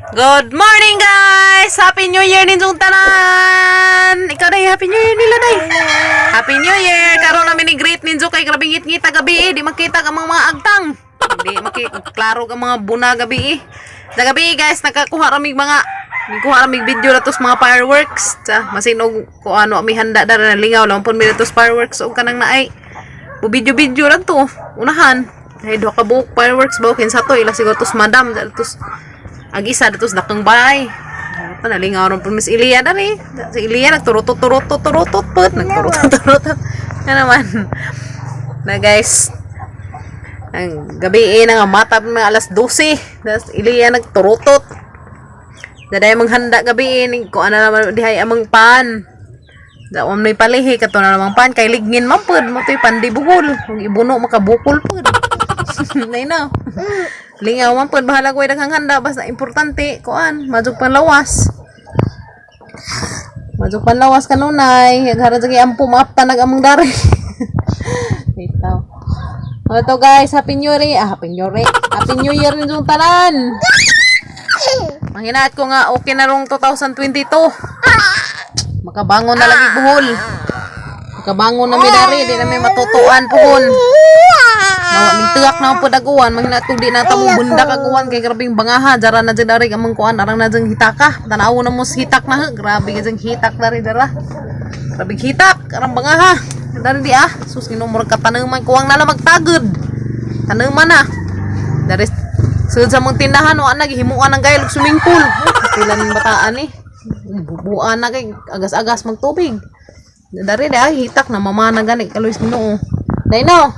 Good morning, guys! Happy New Year ninyong tanan! Ikaw day, Happy New Year nila day. Happy New Year! Karon namin ni greet ninyo kay grabe ngit-ngita gabi eh. Di makita ang mga agtang. Di klaro ang mga buna gabi eh. Sa gabi eh, guys, nakakuha ramig mga nagkuha ramig video na tos mga fireworks. Sa masinog ko ano mi handa dara na lingaw lang pun mi tos fireworks og kanang naay. Video-video lang to. Unahan. Ay, duha ka buok fireworks ba kinsa to ila siguro tos madam tos agisa datos dakong balay. Ito nalingaw ron po Miss Ilya dali. Si Ilya nagturutot turutot turutot po. Nagturutot turutot. Ano naman. Na guys. Ang gabi eh, nga mata mga alas 12. Tas Ilya nagturutot. Daday manghanda gabi eh. Kung ano naman dihay amang pan. Da may palihi kato na namang pan kay ligngin man pud mo to'y pandibuhol. Kung ibuno makabukol pud. Nay na. Lingaw man pud, bahala ko daghang handa, basta importante kuan majug panlawas. Majug panlawas kanunay, aghara jud ampo maapta nag among dari. Bitaw. O to guys, Happy New Year. Ah, Happy New Year. Happy New Year ninyong tanan. Manghinaat ko nga okay na rong 2022. Makabangon na lagi buhol. Makabangon na mi dari, di na mi matutuan puhon. Nawa ning tuyak na po daguan, manghinaat ko di na tamo bundak aguan kay grabing bangaha, jara na jud dari among kuan, arang na jud hitaka. Tanaw na mo sa hitak na, grabe ka jud hitak dari dara. Grabe hitak, arang bangaha. Dari di ah, sus Ginoo, murag katanuman kuwang na lang magtagod. Tanuman na. Dari sud sa mong tindahan wa na gihimuan ang gayol og swimming pool. Pila ning bataan eh. Bubuan na kay agas-agas magtubig. Dari di ah, hitak na mamana gani kaluis Ginoo. Dai no.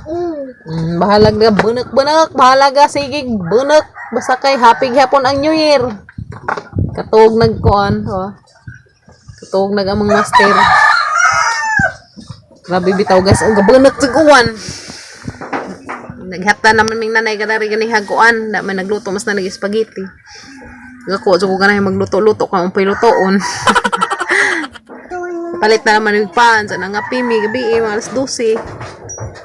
Bahalag na bunak-bunak, bahalag ka sige bunak basta kay happy gyapon ang New Year. Katog nagkuan, oh. Katog nag among master. Grabe bitaw guys, ang gabunak sa uwan. Naghata naman ming nanay kadari gani haguan, da man nagluto mas na nag spaghetti. Gako jud ko ganahan magluto-luto kung umpay lutoon. Palit na naman yung pan sa nangapimi gabi eh, mga alas 12.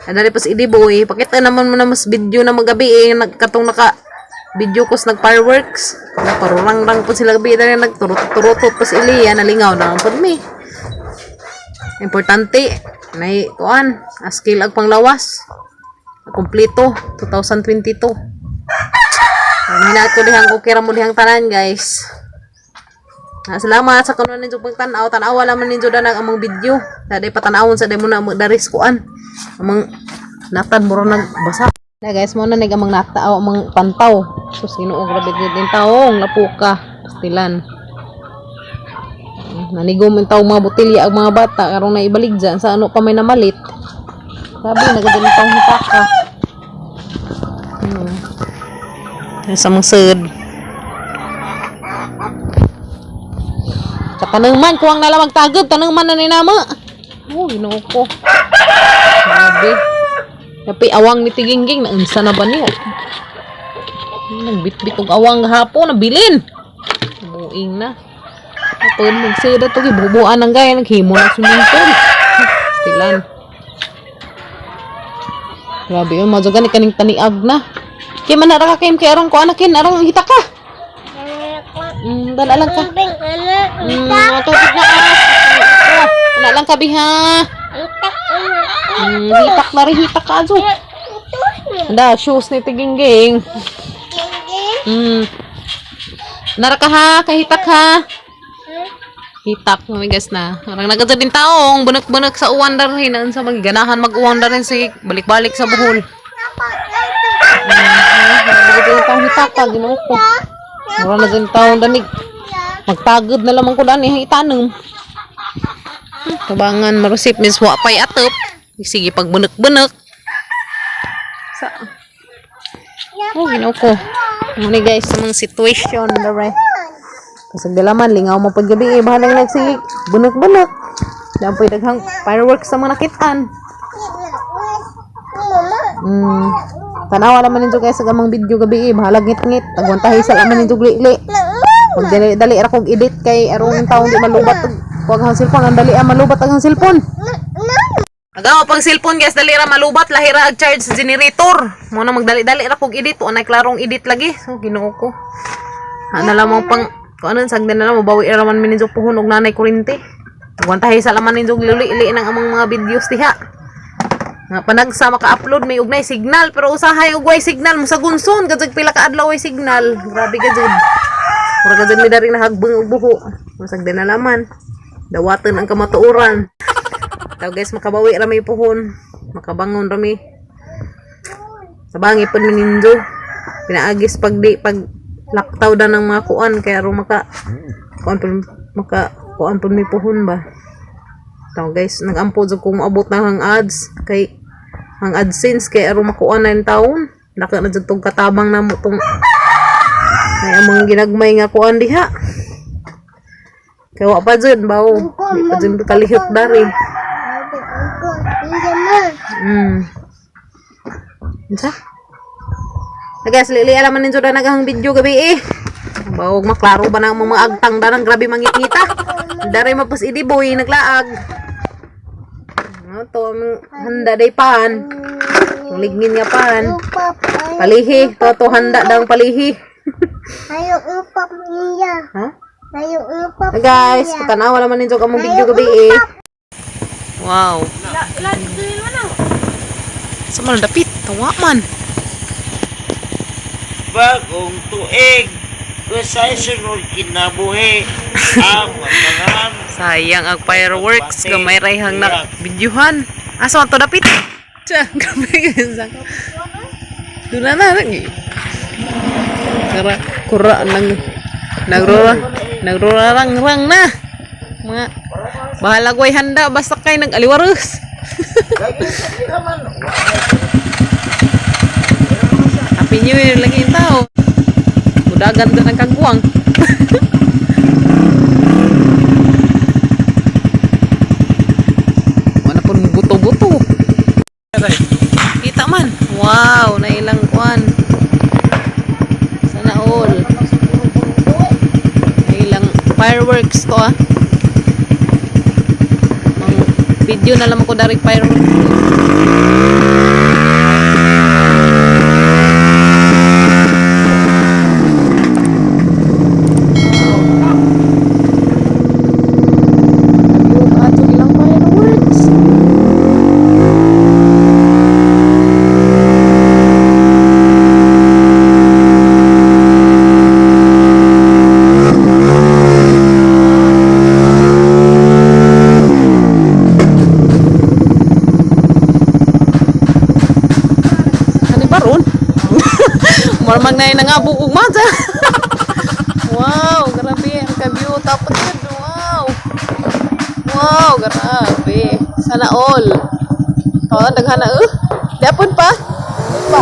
Adali pa si Idiboy, pakita naman mo na mas video na magabi eh, nagkatong naka video ko sa nag fireworks. Naparurang-rang po sila gabi dali nagturot-turotot pa si Ilya, nalingaw na po mi. Importante, nay kuan, askil ag panglawas. Kompleto 2022. Ang hinaat ko dihang okay ra mo dihang tanan guys. Ah, salamat sa kuno ninyo pagtan-aw. Tan-awa laman ninyo danang among video. Daday patanawon sa demo na daris kuan. Among natad muro nagbasa. Na guys, mo na nag among natao among pantaw. Sus Ginoo, grabe gid din taong lapuka. Pastilan. Nanigo man taong mga botelya ang mga bata karong naibalig dyan sa ano pa may namalit. Sabi nagadali taong hitaka. Sa mga sud. Katanungman, kuwang na lang magtagod, tanungman na ni nama. Oh, Ginoo ko. Grabe. Kapi awang ni Tigingging, naunsa na ba niyo? Nagbitbit og awang gahapon, nabilin. Buing na. Ito, nagsida to, gibubuan ang gaya, naghimo na swimming pool. Stilan. Grabe yun, madyo gani kaning taniag na. Kaya man nara ka kayong kay arang ko anakin, arang hita ka. Dala lang ka. Tubig na ah. Oh, wala lang kabi ha. Hitak na rin, hitak ka azo. Anda, shoes ni Tigingging. Nara ka ha, kahitak ha. Hitak, mamigas na. Parang nagadya din taong, bunak-bunak sa uwan na rin. Sa magiganahan mag-uwan na rin si balik-balik sa buhol. Nagagad din taong hitak ka, Ginoo ko. Mura na din taong danig. Magtagod na lamang ko dani, itanom. Tabangan marusip mis wa pay atop. Sige pag bunak-bunak. Sa Oh, Ginoo ko. Muna guys, sa mga situation dere. Kasag dalaman lingaw mo pag gabi eh, bahalang nagsige bunak-bunak. Daan po'y daghang fireworks sa mga nakitaan. Tanawa naman ninyo guys sa amang video gabi eh, bahalag ngit-ngit. Tagwantahi sa laman ninyo li-li. Pag dali ra kog edit kay arong taong di malubat og kuwag ang cellphone, ang dali ah malubat ang cellphone. Agaw pag cellphone guys, dali ra malubat, lahira ag charge sa generator. Mo na magdali-dali ra kog edit, anay klarong edit lagi. So Ginoo ko. Ana lamang pang kung ano sagdan na lang mabawi ra man mi ninyo puhon og nanay kurente. Agwantahay sa laman ninyo luli-li ng among mga videos diha. Nga panagsa maka-upload may ugnay signal pero usahay og way signal mo sa gunson kadyag pila ka adlaw way signal. Grabe ka jud. Mura ka jud mi dari nahagbong og buho. Masagdan na laman. Dawaton ang kamatuoran. Taw guys, makabawi ra mi puhon. Makabangon ra mi. Sabangi pud mi ninyo. Pinaagis pag di pag laktaw da ng mga kuan kaya ro maka kuan pud maka kuan pud mi puhon ba. Taw guys, nagampo jud kung moabot na ang ads kay ang AdSense kay aron makuha na yung taon. Dako na jud tong katabang namo tong ay among ginagmay nga kuan diha. Kay wa pa jud bawo. Di pa jud kalihok dari. Unsa? Na guys, lili alaman ninyo na naghang video gabi eh. Bawog maklaro ba na ang mga agtang darang grabe mangitngita. Daray mapus idi boy naglaag. Ano to ang handa day pan. Ang ligngin nga pan. Palihi, to to handa daw ang palihi. Ayo upap niya. Ha? Ayo upap. Ah, guys, patanawa naman ninyo kamong video gabi eh. Wow. Sa man dapit, tawa man. Bagong tuig usay sunod kinabuhi ang matanan. Sayang ang fireworks, gamay rayhang na videohan. Asa man to dapit? Tsa, grabe sa. Doon na na lagi. Kara kura nang nagrora nagrora rang rang na. Mga bahala ko'y handa basta kay nag-aliwaros. Happy New Year lagi yung tao. Budagan doon ang kagwang. Wala po buto-buto. Kita man. Wow, nailang kuan. Sana all. Nailang fireworks to ah. Mang video na lang ako dari fireworks. Wow. Ato ilang fireworks. Ano ba ron? Marmag na yung nangabog og mata. Wow, grabe ang ka-view. Tapos yun, wow. Wow, grabe. Sana all. Oh, daghan na eh. Dapon pa. Pa.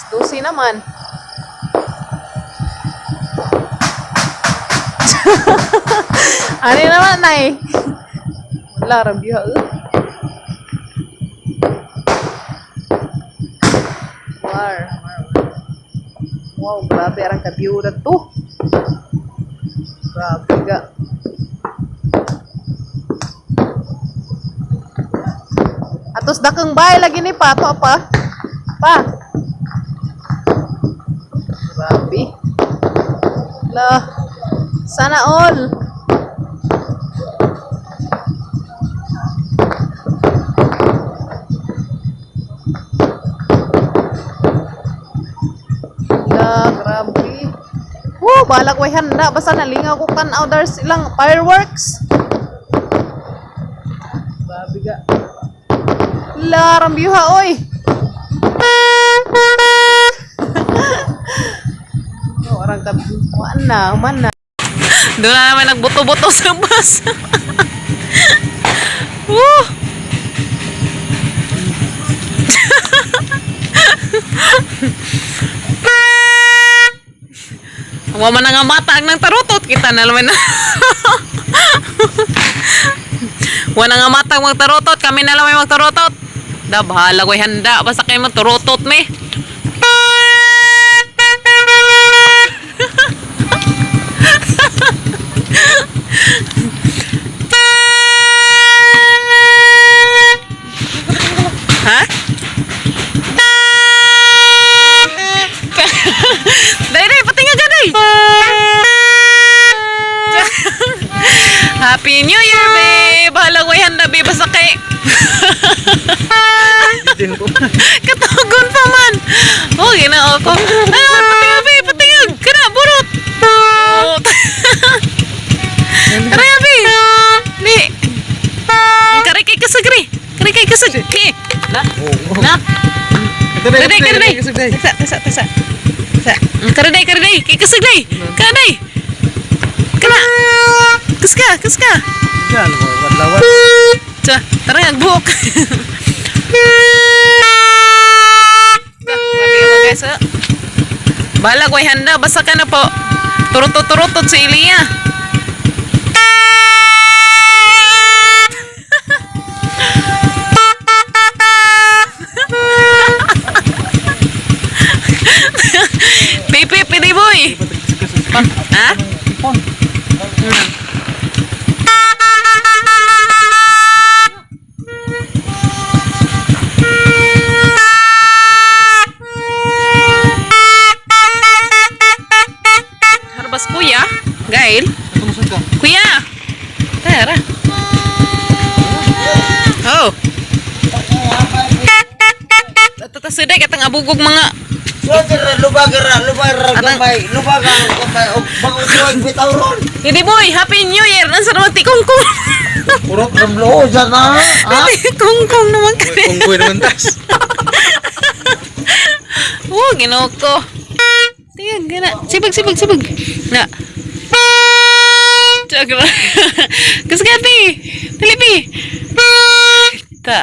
Dusi naman. Ano naman, Nay? Wala, rabiha. Eh. War. Wow, grabe arang ka-view na to. Grabe ga. Atos dakang bay lagi ni pa to pa. Pa. Grabe. La. Sana all. La, grabe. Woo, balak way handa. Basta nalingaw ko kan others ilang fireworks. Grabe ga. La, rambyuha, oy. Oh, orang ka kuan na, human na. Doon na naman nagbuto-buto sa bus. Woo! Wa man nga mata ang nang tarutot kita na naman na. Wa na nga mata ang magtarutot, kami na lang may magtarutot. Da bahala ko'y handa basta kayo magtarutot me. Ha? Day, day, patinga ka, day! Happy New Year, babe! Bahala ko'y handa, babe. Basta kay... Katagon pa man! Oh, ginoo ko. Ah, patinga, babe! Patinga! Kana, burot! Oh. Tara, babe! Di! Kari kay kasag, ri! Kari kay kasag! Ki! Na? Na? Kariday, kariday. Tasa, tasa, tasa. Tasa. Kariday, kariday. Kay kasag day. Kariday. Kana. Kaska, kaska. Tsa, tara nga, buhok. Grabe yung mga guys, ah. Balag, way handa. Basta ka na po. Turutot-turutot si Ilya. Pipi, pili boy. Ha? Harbas kuya. Gail. Kuya. Tara. Oh. Tatasuday katang abugog mga So, dira, lubag ra, lubag ra, Atang- gamay, lubag ra, gamay, o bagong tuwag bitaw ron. Hindi boy, Happy New Year! Nasa naman tikongkong? Urot ng loo, dyan na. Ha? Tikongkong naman kani. Kungkoy naman tas. Oh, ginoo ko. Tingnan, gana. Sibag, sibag, sibag. Na. Tsagra. Kasgati. Dali, bi. Ta.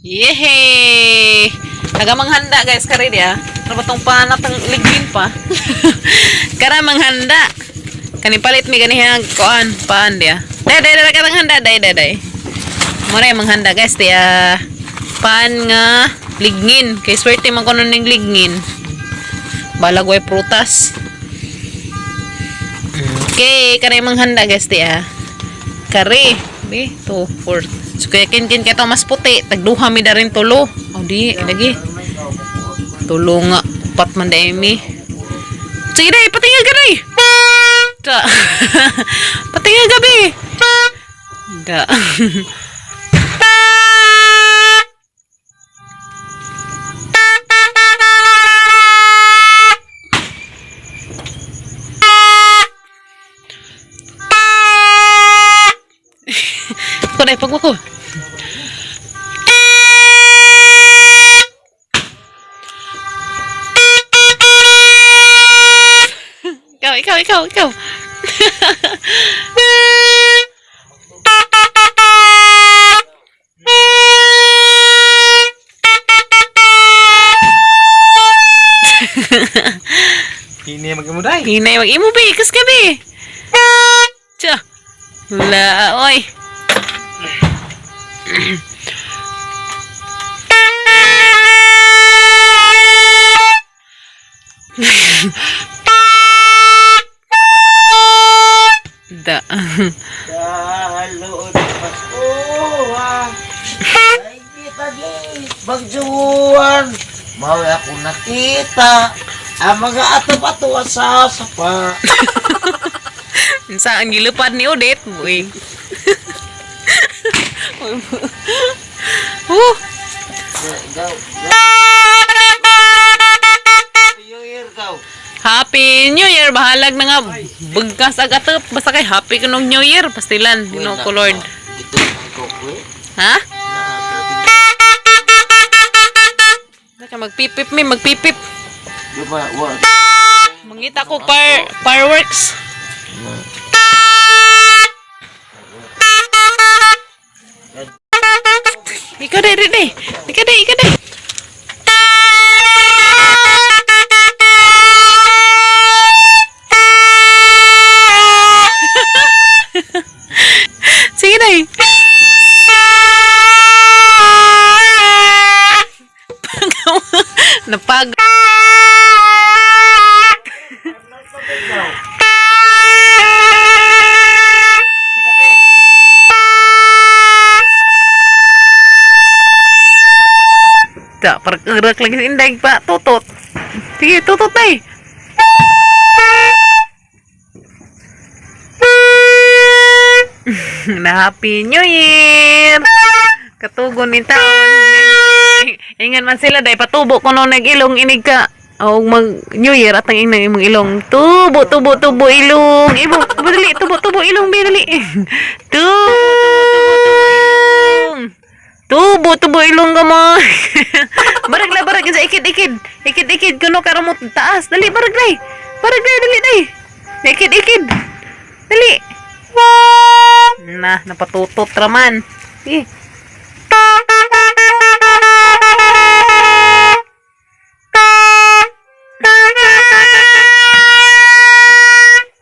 Yehey! Taga manghanda guys, kare dia. Ano ba tong panat ang ligin pa? Kara manghanda. Kani palit mi ganiha kuan paan dia. Day day day karang handa day day day. Mura yung manghanda guys dia. Paan nga ligngin. Kay swerte man kuno ning ligngin. Balagway prutas. Okay, kare manghanda guys dia. Kare, bi, 2 4. So kaya kin kin kay mas puti, tagduha mi darin tulo. O di, lagi. Tulo nga, upat man dai mi. Sige dai, patinga ka dai. Ta. Patinga gabi. Da. Ako dai, pagwa ko. Ikaw, ikaw, ikaw, ikaw. Hini mag-imuday. Hinay mag imo be, kas gabi. Tsa. La, oy. Da. Dahaloon Pasko, ha? Ay, kita di, bagjuan. Mawi ako nakita. Ang mga ato-ato sa sapa. Sa ang gilupad ni Odette, boy. Oh, Go, go. New Year, go. Happy New Year! Bahalag na nga. Bugkas ag atop. Basta kay happy kunong New Year. Pastilan. Ginoo ko Lord. Ito, ito, ko, eh. Ha? Naka magpipip mi, magpipip. Di ba, wa. Mangita ko fireworks. Ikaw day, day, day. Ikaw day, ikaw day. Napag. Ta, parang lagi si Inday pa. Tutot. Sige, tutot na eh. Na Happy New Year! Katugon ni taon. Ingan man sila day patubo kuno nag-ilong inig ka. O mag New Year at ang inang imong ilong. Tubo, tubo, tubo ilong. Ibo, tubo dali, tubo, tubo ilong bi dali. Tubo, tubo, tubo, tubo ilong. Tubo, tubo ilong ka mo. Barag la, barag sa ikid, ikid. Ikid, ikid kuno karon mo taas. Dali, barag day. Barag day, dali day. Ikid, ikid. Dali. Na, napatutot raman. Sige.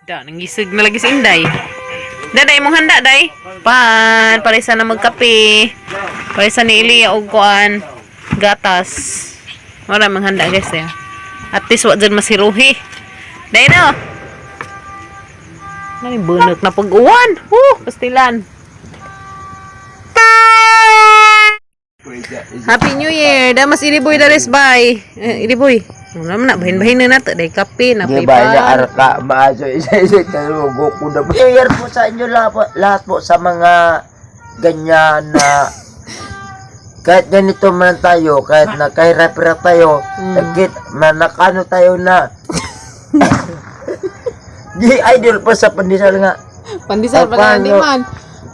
Da, nangisig na lagi si Inday. Daday, mong handa, day. Pan, parisa na magkape. Parisa ni Elia og kuan gatas. Wala mang handa, guys, eh. At least wa dyan masiruhi. Day no. Nani bunot na pag-uwan. Pastilan. Happy New Year. Damas iliboy dalis bye. Eh, iliboy. Wala man na bahin-bahin na nato day kape na Di ba na pa. arka maaso isa-isa kayo Goku na. New Year po sa inyo lahat po sa mga ganyan na kahit ganito man tayo, kahit na kahirap-hirap tayo, kahit manakano tayo na di idol pa sa pandesal nga. Pandesal pa na Paano? di man.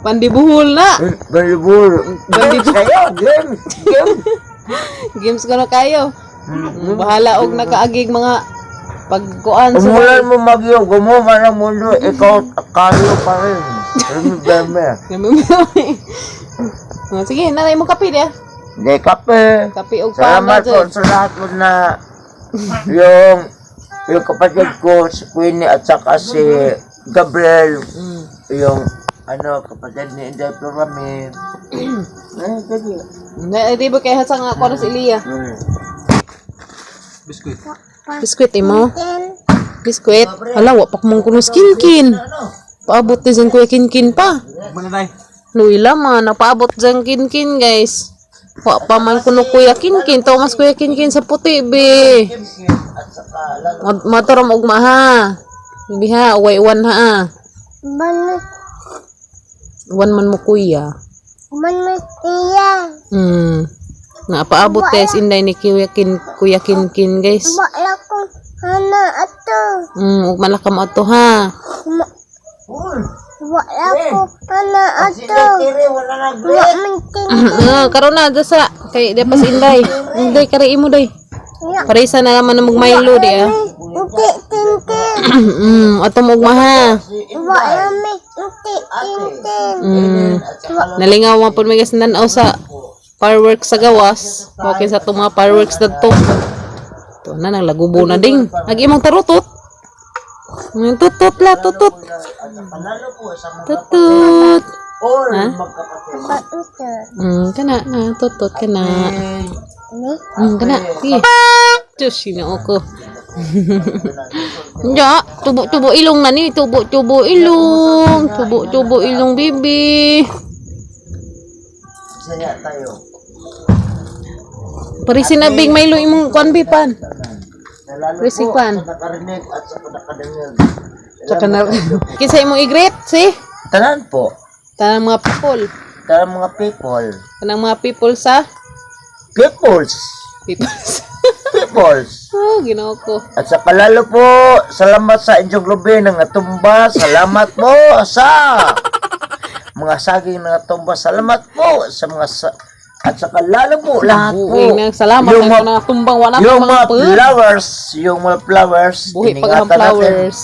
Pandibuhol na. Bandibur. Games kayo, games, games. Games ko na kayo. Bahala og nakaagig mga pagkuan sa Umulan mo magyo, gumawa ng mundo, ikaw kayo pa rin. Remember. Oh, sige, nanay mo kape dia. Hindi, kape. Kape og pan Salamat po sa lahat po na yung kapatid ko, si Queenie at saka si Gabriel, yung ano, kapatid ni Inday Florami. Eh, sige. Na, di ba kay hasang ako na si Elia? Biskuit. Biskwit imo. Biskwit. Hala, wa pa mong kuno kinkin. Paabot ni Kuya Kinkin pa. Mana day? Luila man, napaabot dyan kinkin, guys. Wa pa man kuno Kuya Kinkin. To mas Kuya Kinkin sa puti, be. Matorom og maha. Bibi ha, uway uwan ha. Ah. Banat, Uwan man mo kuya. banat iya. Napaabot guys inday ni Kuya Kin Kuya Kinkin, guys. Wala kong hana ato. Ug malaka mo ato ha. Wala ko hana ato. Wala na Wa man tin. Ah, karon na dasa kay di pas inday. Inday kari imo day. Parisa na naman na magmaylo di ah. Unti tintin. Ato mo ugma ha. Wala may unti tintin. Nalingaw man pud may guys nanaw sa fireworks sa gawas. Okay sa itong mga fireworks dadto. Ito na nang lagubo na ding. Ag imong tarutot. Tutut la tutut. Tutut. All Ha? magkapatid. Ba ito? Kana na tutut kana. Ni? Kana. Sige. Diyos, sinoo ko. Ya, tubo-tubo ilong na ni, tubo-tubo ilong, tubo-tubo ilong bibi. Saya tayo. Pari sinabing may imong kuan bi pan. Lalo Risig po pan. sa nakarinig at sa nakadangag. Tsaka na kinsa imong i-greet si? Tanan po. Tanang mga people. Tanan mga people. Tanang mga people sa Peoples. peoples. Peoples. Oh, Ginoo ko. At sa kalalo po, salamat sa inyong lubi ng atumba. Salamat po sa mga saging ng atumba. Salamat po sa mga at sa kalalo po, lahat po. Buhi na salamat Yung yung mga, mga tumbang wala yung pa mga mga pud. flowers, yung mga flowers, Buhi pag ang iningatan natin. flowers.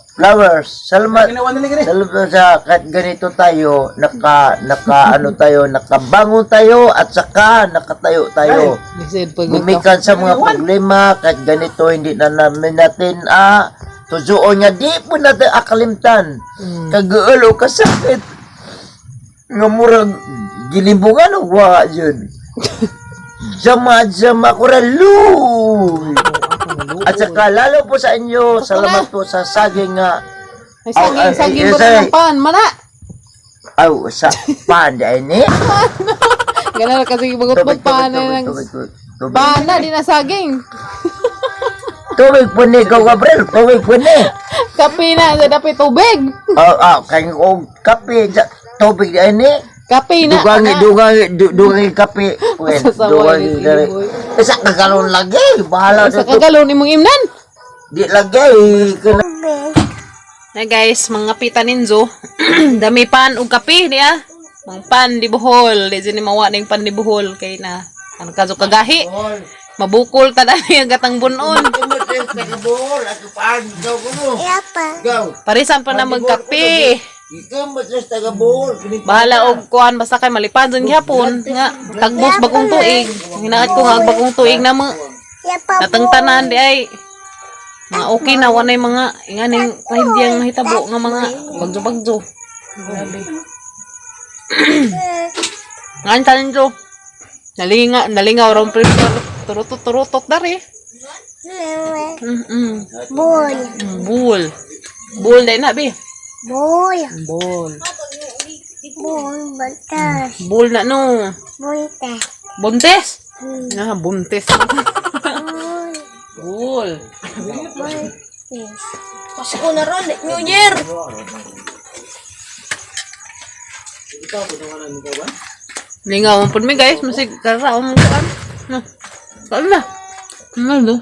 Flowers. Salamat. Ginawa nila gani. Salamat sa kahit ganito tayo, naka, naka, ano tayo, nakabangon tayo, at saka nakatayo tayo. Lisod pag ito. Gumikan sa mga problema, kahit ganito, hindi na namin natin, tujuon niya, di po natin akalimtan. Kagaal o kasakit. Nga murag, gilimbungan o wa yun. Jama jama kuraluy. At saka lalo po sa inyo, salamat po sa saging nga Ay, saging, Ay, ay, saging ay, ba ay. ng pan? Mana! aw sa pan ay ni. Ganun kasi bagot Tubig, tubig, pan na tubig, ng tubig, tubig, tubig. pan na, di na saging. Tubig po ni Go Gabriel, tubig po ni. Kape na, sa dapat tubig. Oh, oh, kay og kape, tubig ay ni. Kape na. Dugangi, ana. dugangi, dugangi kape. Pwen, Sasaway dugangi ni dari. Boy. Isa ka galon lagi, bahala Sa na to. kagalon imong imnan. Di lagi, kana Na guys, mga pita ninzo. Dami pan og kape niya. Mga pan di Bohol, di ni mawa ning pan di Bohol kay na ano kaso kagahi. Mabukol ta dani ang gatang bunon. Parisan pa na magkape. Bahala og kuan basta kay malipad dun gyapon nga tagbos bagong tuig. Hinaat ko nga ang bagong tuig na mo. Natang tanan di ay mga okay na wanay mga inganing kahidyang nahitabo nga mga bagyo-bagyo. Grabe. Ngan tanin jo. Nalinga, nalingaw ron pressure. Turutot turutot dari. Mm. Bol. Bull. Bull dai na bi. Bol. Bull. Bol. Buntas. Bull na no. Buntas. Buntes. Ah, buntes. Bol. Bull. Buntas. Pasko na ron, New Year. Lingaw mo po mi guys, masig karaon mo kan. Na. Saan na? Ano do?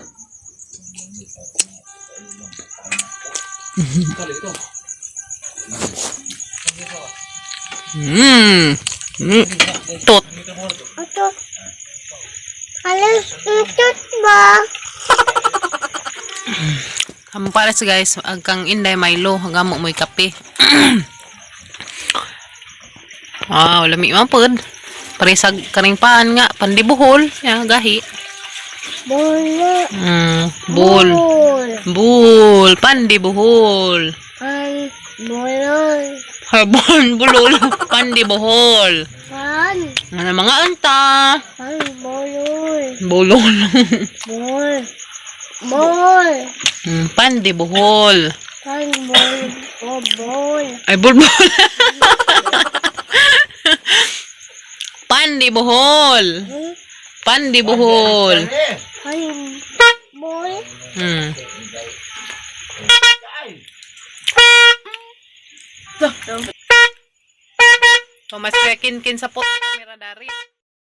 Mm. Tot. Ito. Alam, ito ba? Ang pares guys, ang kang Inday Milo, hanggang mo mo'y kape. Ah, wala mi man pod. Paresag kaning paan nga, pandibuhol, ya gahi. Bol. Bul. Bol. Bul, pandibuhol. Pan. Bolol. Harbon bulol, pandibuhol. Pan. Ano mga anta? Pan. Bolol. Bulol. Bol. Bol. Pandibuhol. Pan. Bol. Oh, bol. Ay, bulbul. Pandibuhol. Pandibuhol. Pan. Bol. So, mas kin sa pot kamera dari.